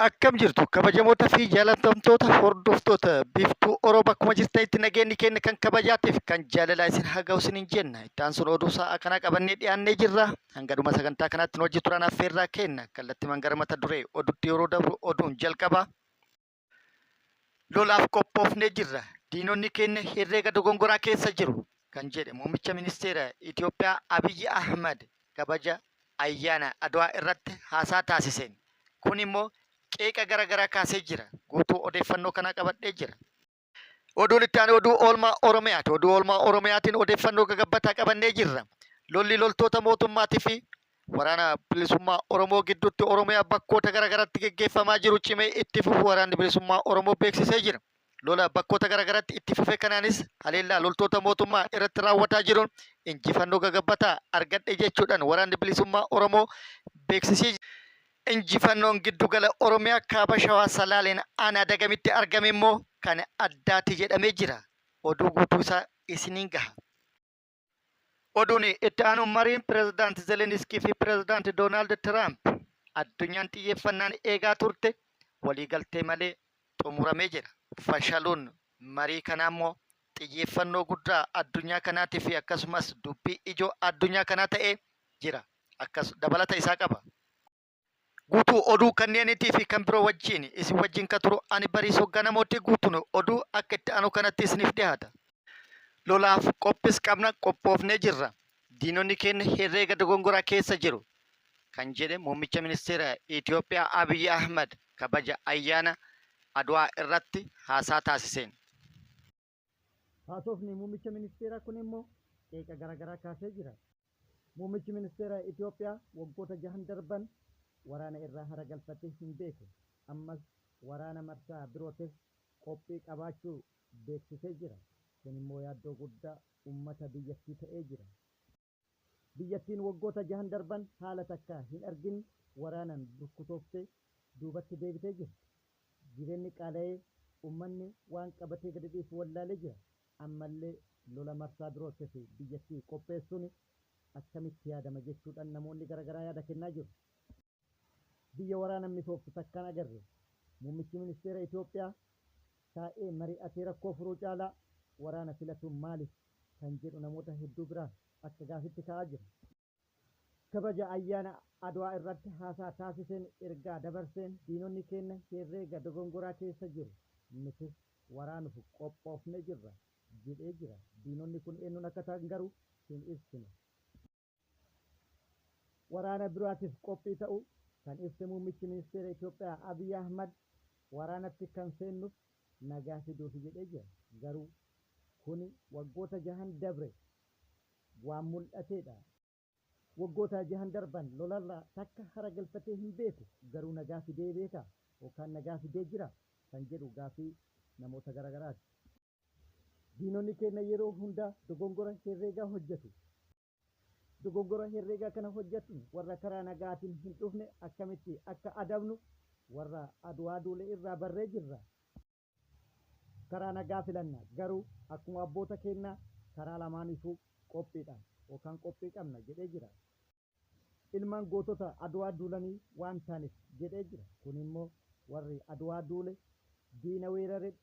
Akkam jirtu kabajamoota fi jaalatamtoota hordoftoota Biiftuu Oromoo bakkuma jirtanitti nageenyi keenya kan kabajaatiif kan jaalalaa isin haa ga'u isiniin jenna. Itti aansuun oduu sa'a kanaa qabannee dhiyaannee jirra. Hanga dhuma sagantaa kanaatti nu wajji turan affeerraa kenna. Kallattimaan gara mata duree oduutti yeroo dabru oduun jalqaba. Lolaaf qophoofnee jirra. Diinonni keenya herreega dogongoraa keessa jiru. Kan jedhe muummicha ministeera Itoophiyaa Abiyyi Ahmad kabaja ayyaana Adwaa irratti haasaa taasiseen. Kun immoo qeeqa gara garaa kaasee jira. Guutuu odeeffannoo kanaa qabadhee jira. Oduun itti aanu oduu oolmaa Oromiyaati. Oduu oolmaa Oromiyaatiin odeeffannoo gagabbataa qabannee jirra. Lolli loltoota mootummaatii fi waraana bilisummaa Oromoo gidduutti Oromiyaa bakkoota garaagaraatti geggeeffamaa jiru cimee itti fufuu waraanni bilisummaa Oromoo beeksisee jira. Lola bakkoota garaagaraatti itti fufe kanaanis haleellaa loltoota mootummaa irratti raawwataa jiruun injifannoo gagabbataa argadhe jechuudhaan waraanni bilisummaa Oromoo beeksisee jira. Injifannoon giddugala Oromiyaa kaaba Shawaa Salaaleen aanaa Dagamitti argame immoo kan addaati jedhamee jira. Oduu guutuu isaa isiniin gaha. Oduun itti aanu mariin pirezidaanti Zeleniskii fi pirezidaanti Doonaald Tiraamp addunyaan xiyyeeffannaan eegaa turte waliigaltee malee xumuramee jira. Fashaluun marii kanaa immoo xiyyeeffannoo guddaa addunyaa kanaatii fi akkasumas dubbii ijoo addunyaa kanaa ta'ee jira. Akkas dabalata isaa qaba. Guutuu oduu kanneenitii fi kan biroo wajjiin isin wajjin ka turu ani Bariisoo Ganamooti guutuun oduu akka itti aanu kanatti isiniif dhiyaata. Lolaaf qophis qabna qophoofnee jirra. Diinonni keenya herreega dogongoraa keessa jiru kan jedhe muummicha ministeera Itoophiyaa Abiy Ahmad kabaja ayyaana Adwaa irratti haasaa taasiseen. Haasofni muummicha ministeeraa kun immoo qeeqa garaagaraa kaasee jira. Muummichi ministeera Itoophiyaa waggoota jahan darban waraana irraa hara galfatee hin beeku. Ammas waraana marsaa birootif qophii qabaachuu beeksisee jira. Kun immoo yaaddoo guddaa ummata biyyattii ta'ee jira. Biyyattiin waggoota jahan darban haala takkaa hin argin waraanan burkutooftee duubatti deebitee jirti. Jireenni qaala'ee ummanni waan qabatee gadi dhiisu wallaalee jira. Ammallee lola marsaa birootif biyyattii qopheessuun akkamitti yaadama jechuudhaan namoonni garagaraa yaada kennaa jiru. Biyya waraanan misooftu takkaan agarre. Muummichi ministeera Itoophiyaa taa'ee mari'atee rakkoo furuu caalaa waraana filatuun maaliif kan jedhu namoota hedduu biraa akka gaafitti ka'aa jira. Kabaja ayyaana Adwaa irratti haasaa taasiseen ergaa dabarseen diinonni keenna herreega dogongoraa keessa jiru, nutis waraanuuf qophoofnee jirra jedhee jira. Diinonni kun eennuun akka ta'an garuu hin ibsine. Waraana biraatiif qophii ta'uu kan ibse Muummichi Ministeera Itoophiyaa Abiy Ahmad waraanatti kan seennuuf nagaa fiduufi jedhee jira. Garuu kuni waggoota jahan dabre waan mul'ateedha. Waggoota jahan darban lolarraa takka hara galfatee hin beeku. Garuu nagaa fidee beekaa? Yookaan nagaa fidee jiraa? Kan jedhu gaafii namoota garagaraati. Diinonni keenya yeroo hunda dogongora herreegaa hojjetu. Dogongora herreegaa kana hojjetuun warra karaa nagaatiin hin dhufne akkamitti akka adabnu warra Adwaa duule irraa barree jirra. Karaa nagaa filanna, garuu akkuma abboota keennaa karaa lamaaniifuu qophiidha yookaan qophii qabna jedhee jira. Ilmaan gootota Adwaa duulanii waan taaneef jedhee jira. Kun immoo warri Adwaa duule diina weerare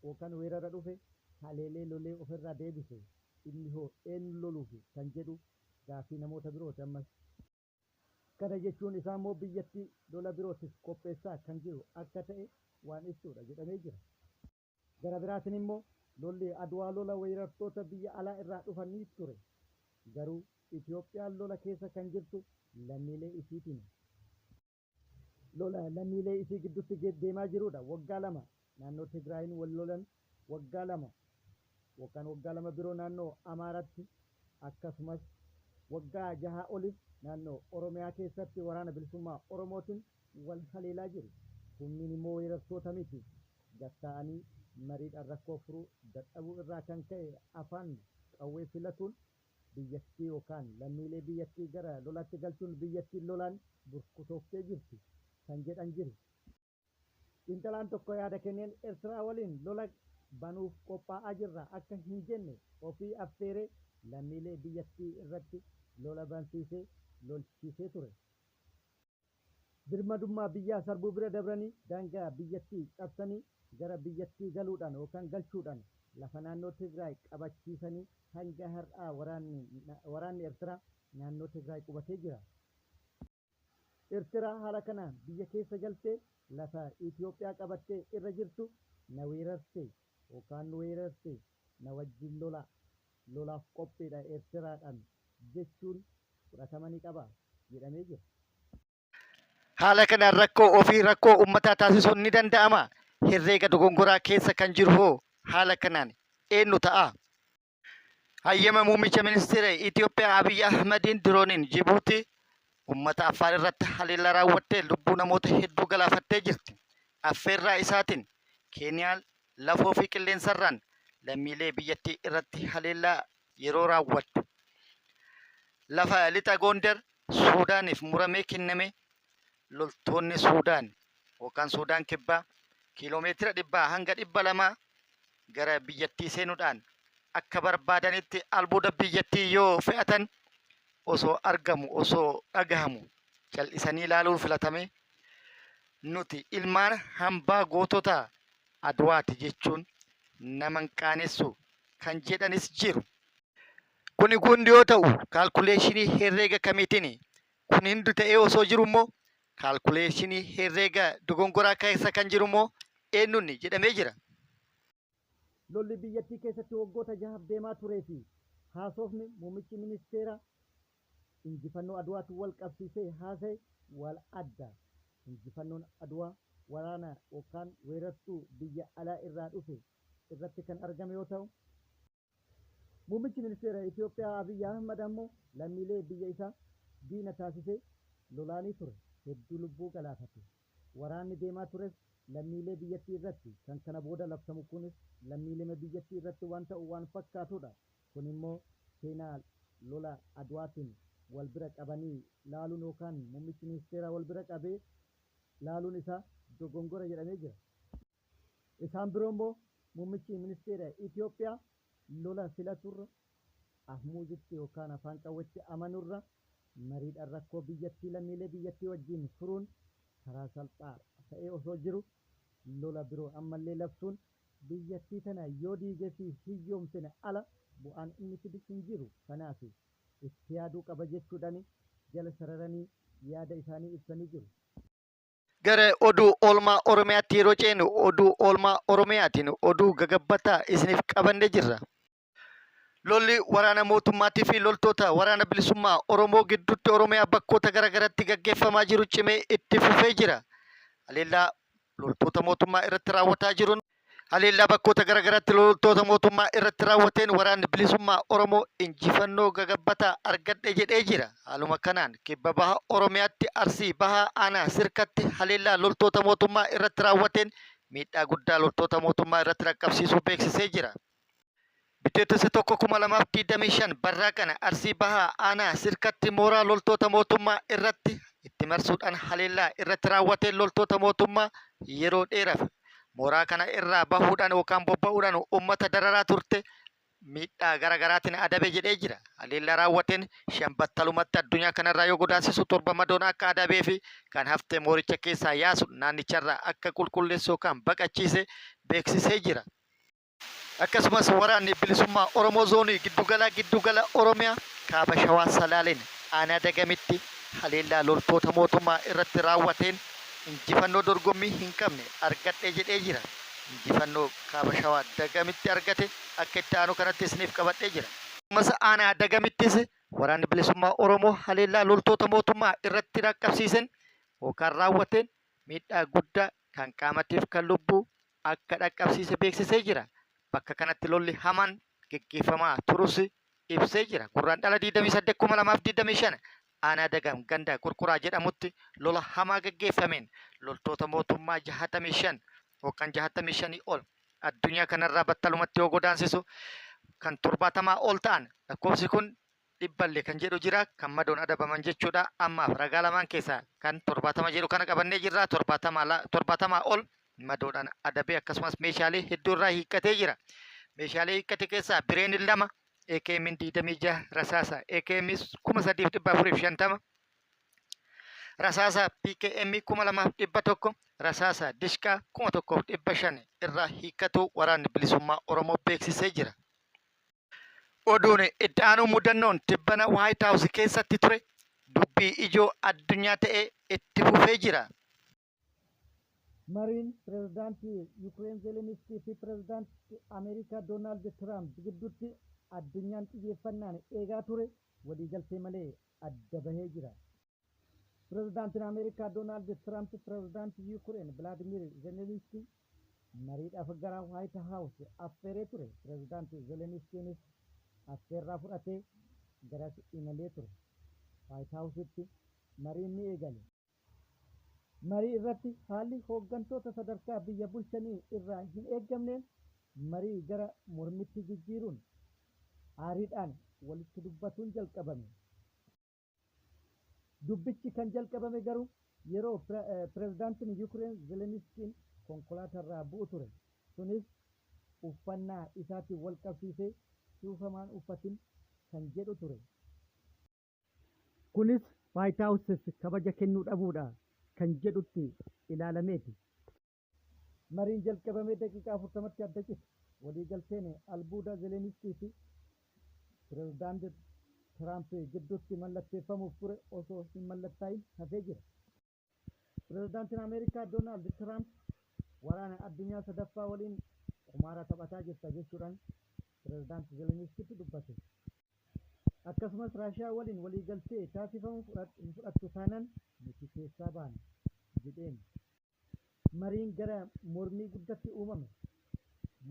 yookaan weerara dhufe haleelee lolee ofirraa deebise. Inni hoo eenyu loluufi kan jedhu gaaffii namoota birooti ammas. Kana jechuun isaa immoo biyyattii lola birootif qopheessaa kan jiru akka ta'e waan ibsuudha jedhamee jira. Gara biraatiin immoo lolli Adwaa lola weerartoota biyya alaa irraa dhufanii ture. Garuu Itoophiyaan lola keessa kan jirtu lammiilee isiitiini. Lola lammiilee isii giddutti deemaa jiruudha. Waggaa 2 naannoo Tigraayiin wal lolan, waggaa 2 yookaan waggaa 2 biroo naannoo Amaaratti akkasumas waggaa jahaa oliif naannoo Oromiyaa keessatti Waraana Bilisummaa Oromootiin wal haleelaa jiru. Kunniin immoo weerartoota miti. Gad taa'anii mariidhaan rakkoo furuu dadhabuu irraa kan ka'e afaan qawwee filatuun biyyattii yookaan lammiilee biyyattii gara lolaatti galchuun biyyattiin lolaan burkutooftee jirti kan jedhan jiru. Xiinxalaan tokko yaada kenneen Ertiraa waliin lola banuuf qophaa'aa jirra akka hin jenne ofii affeeree lammiilee biyyattii irratti lola bansiisee lolchiisee ture. Birmadummaa biyyaa sarbuu bira dabranii daangaa biyyattii cabsanii gara biyyattii galuudhaan yookaan galchuudhaan lafa naannoo Tigraay qabachiisanii hanga har'aa waraanni Ertiraa naannoo Tigraay qubatee jira. Ertiraa haala kanaan biyya keessa galtee lafa Itoophiyaa qabattee irra jirtu na weerarte yookaan nu weerarte na wajjin lolaa, lolaaf qophiidha Ertiraadhaan jechuun fudhatama ni qaba jedhamee jira. Haala kanaan rakkoo ofii rakkoo ummataa taasisuun ni danda'amaa? Herreega dogongoraa keessa kan jiru hoo haala kanaan eenyu ta'a? Hayyama Muummicha Ministeera Itoophiyaa Abiy Ahmadiin dirooniin Jibuutii ummata Affaar irratti haleellaa raawwattee lubbuu namoota hedduu galaafattee jirti. Affeerraa isaatiin Keeniyaan lafoo fi qilleensarraan lammiilee biyyattii irratti haleellaa yeroo raawwattu lafa lixa Goondar Suudaaniif muramee kenname loltoonni Suudaan yookaan Suudaan Kibbaa kiiloomeetira dhibbaa hanga 200 gara biyyattii seenuudhaan akka barbaadanitti albuuda biyyattii yoo fe'atan osoo argamu osoo dhagahamu cal'isanii ilaaluun filatame nuti ilmaan hambaa gootota Adwaati jechuun nama hin qaanessu kan jedhanis jiru. Kuni hundi yoo ta'u kaalkuleeshinii herreega kamiitiin? Kun hundi ta'ee osoo jiru immoo kaalkuleeshinii herreega dogongoraa keessa kan jiru immoo eenyuun jedhamee jira. Lolli biyyattii keessatti waggoota jahaaf deemaa turee fi haasofni muummichi ministeeraa injifannoo Adwaatiin wal qabsiisee haasa'e wal adda. Injifannoon Adwaa waraana yookaan weerartuu biyya alaa irraa dhufe irratti kan argame yoo ta'u, Muummichi Ministeera Itoophiyaa Abiy Ahmad ammoo lammiilee biyya isaa diina taasisee lolaanii ture. Hedduu lubbuu galaafate. Waraanni deemaa tures lammiilee biyyattii irratti. Kan kana booda labsamu kunis lammiilema biyyattii irratti waan ta'u waan fakkaatudha. Kun immoo seenaa lola Adwaatiin wal bira qabanii laaluun yookaan muummichi ministeeraa wal bira qabee laaluun isaa dogongora jedhamee jira. Isaan biroo immoo muummichi ministeera Itoophiyaa lola filaturra Ahmuuzitti yookaan afaan qawwetti amanurra mariidhaan rakkoo biyyattii lammiilee biyyattii wajjiin furuun karaa salphaa ta'ee osoo jiru lola biroo ammallee labsuun biyyattii tana yoo diigee fi hiyyoomsen ala bu'aan inni fidu hin jiru. Kanaaf itti yaaduu qaba jechuudhaan jala sararanii yaada isaanii ibsanii jiru. Gara oduu oolmaa Oromiyaatti yeroo ceenu oduu oolmaa Oromiyaatiin oduu gagabbataa isiniif qabanne jirra. Lolli waraana mootummaatii fi loltoota waraana bilisummaa Oromoo gidduutti Oromiyaa bakkoota garaagaraatti gaggeeffamaa jiru cimee itti fufee jira. Haleellaa loltoota mootummaa irratti raawwataa jiruun Haleellaa bakkoota garaagaraatti loltoota mootummaa irratti raawwateen waraanni bilisummaa Oromoo injifannoo gagabbataa argadhe jedhee jira. Haaluma kanaan kibba baha Oromiyaatti Arsii bahaa aanaa Sirkatti haleellaa loltoota mootummaa irratti raawwateen miidhaa guddaa loltoota mootummaa irratti dhaqqabsiisuu beeksisee jira. Bitootessa 1, 2025 barraa kana Arsii Bahaa aanaa Sirkatti mooraa loltoota mootummaa irratti itti marsuudhaan haleellaa irratti raawwateen loltoota mootummaa yeroo dheeraaf mooraa kana irraa bahuudhaan yookaan bobba'uudhaan uummata dararaa turte miidhaa gara garaatiin adabe jedhee jira. Haleellaa raawwateen 5 battalumatti addunyaa kanarraa yoo godaansisu 7 madoon akka adabee fi kan hafte mooricha keessaa yaasu naannicharraa akka qulqulleessu yookaan baqachiise beeksisee jira. Akkasumas waraanni bilisummaa Oromoo zoonii giddugalaa giddugala Oromiyaa kaaba Shawaa Salaaleen aanaa Dagamitti haleellaa loltoota mootummaa irratti raawwateen injifannoo dorgommii hin qabne argadhe jedhee jira. Injifannoo kaaba Shawaa Dagamitti argate akka itti aanu kanatti isiniif qabadhee jira. Akkasumas aanaa Dagamittis waraanni bilisummaa Oromoo haleellaa loltoota mootummaa irratti dhaqqabsiisen yookaan raawwateen miidhaa guddaa kan qaamatiif kan lubbuu akka dhaqqabsiise beeksisee jira. Bakka kanatti lolli hamaan geggeeffamaa turus ibsee jira. Gurraandhala 28, 2025 aanaa Dagam ganda Qurquraa jedhamutti lola hamaa geggeeffameen loltoota mootummaa 65 yookaan 65 ol addunyaa kanarraa battalumatti yoo godaansisu kan 70 ol ta'an lakkoofsi kun dhibballee kan jedhu jira kan madoon adabaman jechuudha. Ammaaf ragaa lamaan keessaa kan 70 jedhu kana qabannee jirra. 70 ol madoodhaan adabee akkasumas meeshaalee hedduu irraa hiikkatee jira. Meeshaalee hiikkate keessaa bireen 2, AKM 26, rasaasa AKM 3450, Rasaasa PKM 2100, rasaasa Dishqaa 1500 irraa hiikkatuu Waraanni Bilisummaa Oromoo beeksisee jira. Oduun itti aanu mudannoon tibbana White House keessatti ture dubbii ijoo addunyaa ta'ee itti fufee jira. Mariin Pirezidaantii Yukireen Zeleniskii fi Pirezidaantii Ameerikaa Doonaald Tiraamp gidduutti addunyaan xiyyeeffannaan eegaa ture waliigaltee malee adda bahee jira. Pirezidaantiin Ameerikaa Doonaald Tiraamp Pirezidaantii Yukireen Vilaadimiir Zeleniskii mariidhaaf gara Waayit Haawus affeeree ture. Pirezidaanti Zeleniskiinis affeerraa fudhatee garas imalee ture. Waayit Haawusitti mariin ni eegale. Marii irratti haalli hooggantoota sadarkaa biyya bulchanii irraa hin eeggamneen marii gara mormitti jijjiiruun aariidhaan walitti dubbatuun jalqabame. Dubbichi kan jalqabame garuu yeroo pirezidaantiin Yukireen Zeleniskiin konkolaatarraa bu'u ture. Sunis uffannaa isaatiin walqabsiisee suufa maan uffatin kan jedhu ture. Kunis Waayit Haawusiif kabaja kennuu dhabuudha kan jedhutti ilaalameeti. Mariin jalqabamee daqiiqaa 40tti adda cite. Waliigalteen albuuda Zeleniskii fi Pirezidaant Tiraamp gidduutti mallatteeffamuuf ture osoo hin mallattaa'in hafee jira. Pirezidaantiin Ameerikaa Doonaald Tiraamp waraana addunyaa sadaffaa waliin qumaara taphataa jirta jechuudhaan Pirezidaant Zeleniskiitti dubbate. Akkasumas Raashiyaa waliin waliigaltee taasifamu hin fudhattu taanaan nuti keessaa baana jedheen. Mariin gara mormii guddatti uumame.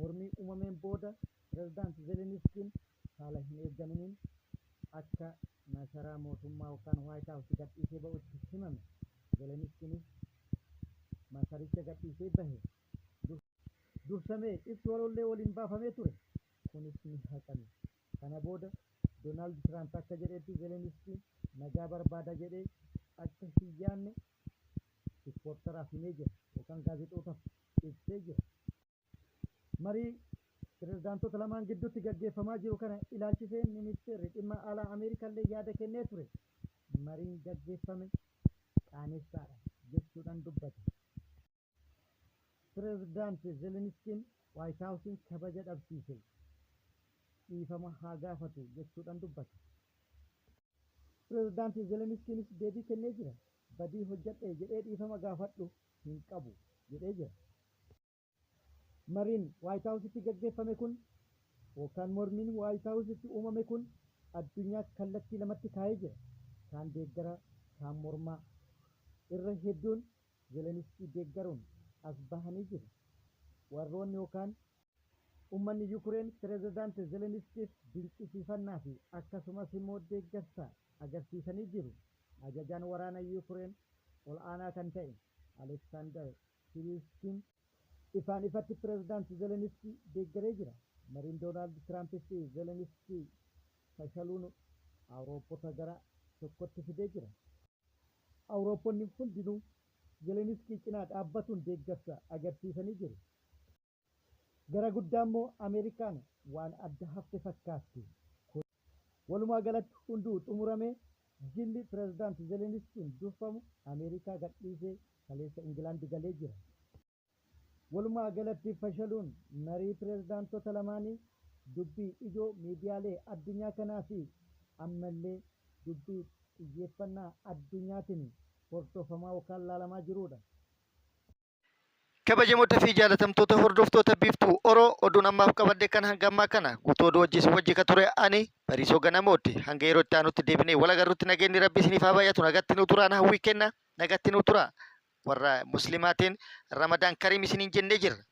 Mormii uumameen booda Pirezidaant Zeleniskiin haala hin eegaminiin akka masaraa mootummaa yookaan Waayit Haawus gadhiisee ba'u itti himame. Zeleniskiinis masaricha gadhiisee bahe. Dursamee ibsi waloollee waliin baafamee ture. Kunis ni haqame. Kana booda Doonaald Tiraamp akka jedhetti Zeleniskiin nagaa barbaada jedhee akka hin yaadne rippoortaraaf himee jira yookaan gaazexootaaf ibsee jira. Marii pirezidaantota lamaan gidduutti gaggeeffamaa jiru kana ilaalchisee ministeerri dhimma alaa Ameerikaallee yaada kennee ture. Mariin gaggeeffame qaaneessaadha jechuudhaan dubbate. Pirezidaant Zeleniskiin Waayit Haawusiin kabaja dhabsiise dhiifama haa gaafatu jechuudhaan dubbate. Pirezidaant Zeleniskiinis deebii kennee jira. Badii hojjadhe jedhee dhiifama gaafadhu hin qabu jedhee jira. Mariin Waayit Haawusitti gaggeeffame kun yookaan mormiin Waayit Haawusitti uumame kun addunyaa kallattii lamatti kaa'ee jira. Kaan deeggara, kaan mormaa. Irra hedduun Zeleniskii deeggaruun as bahanii jiru. Warroonni yookaan Ummanni Yukireen Pirezidaant Zeleniskiif dinqisiifannaa fi akkasumas immoo deeggarsa agarsiisanii jiru. Ajajaan waraana Yukireen ol aanaa kan ta'e Aleeksaandar Siriiskiin ifaan ifatti Pirezidaant Zeleniskii deeggaree jira. Mariin Doonaald Tiraamp fi Zeleniskii fashaluun Awurooppota gara tokkotti fidee jira. Awuroopponni hundinuu Zeleniskii cinaa dhaabbatuun deeggarsa agarsiisanii jiru. Gara guddaammoo Ameerikaan waan adda hafte fakkaatti. Walumaa galatti hunduu xumuramee jilli Pirezidaant Zeleniskiin durfamu Ameerikaa gadhiisee kaleessa Ingilaand galee jira. Walumaa galatti fashaluun marii pirezidaantota lamaanii dubbii ijoo miidiyaalee addunyaa kanaa fi ammallee dubbii xiyyeeffannaa addunyaatiin hordofamaa yookaan laalamaa jiruudha. Kabajamoota fi jaalatamtoota hordoftoota Biiftuu Oro oduun ammaaf qabadhe kan hanga ammaa kana guutuu oduu wajjin isin wajji ka ture ani Bariisoo Ganamooti. Hanga yeroo itti aanutti deebinee wal agarrutti nageenyi Rabbi isiniif haa baay'atu. Nagatti nuu turaan hawwii kenna. Nagatti nuu turaa. Warra Muslimaatiin Ramadaan Kariim isiniin jennee jirra.